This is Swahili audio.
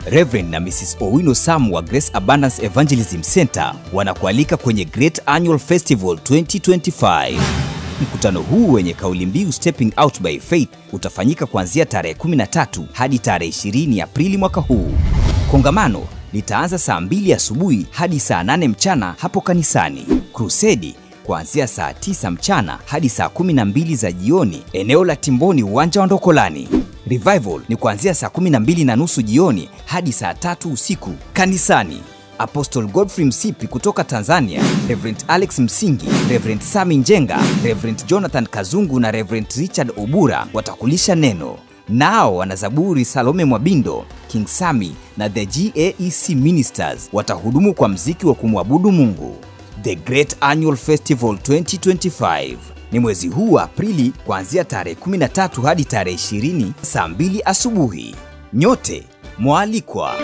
Reverend na Mrs. Owino Sam wa Grace Abundance Evangelism Center wanakualika kwenye Great Annual Festival 2025. Mkutano huu wenye kauli mbiu Stepping Out by Faith utafanyika kuanzia tarehe 13 hadi tarehe 20 Aprili mwaka huu. Kongamano litaanza saa 2 asubuhi hadi saa 8 mchana hapo kanisani. Crusade kuanzia saa 9 mchana hadi saa 12 za jioni eneo la Timboni, uwanja wa Ndokolani. Revival ni kuanzia saa 12:30 jioni hadi saa 3 usiku kanisani. Apostle Godfrey Msipi kutoka Tanzania, Reverend Alex Msingi, Reverend Sami Njenga, Reverend Jonathan Kazungu na Reverend Richard Obura watakulisha neno. Nao wanazaburi Salome Mwabindo, King Sami na The GAEC Ministers watahudumu kwa mziki wa kumwabudu Mungu. The Great Annual Festival 2025 ni mwezi huu wa Aprili kuanzia tarehe 13 hadi tarehe 20 saa 2 asubuhi. Nyote mwalikwa.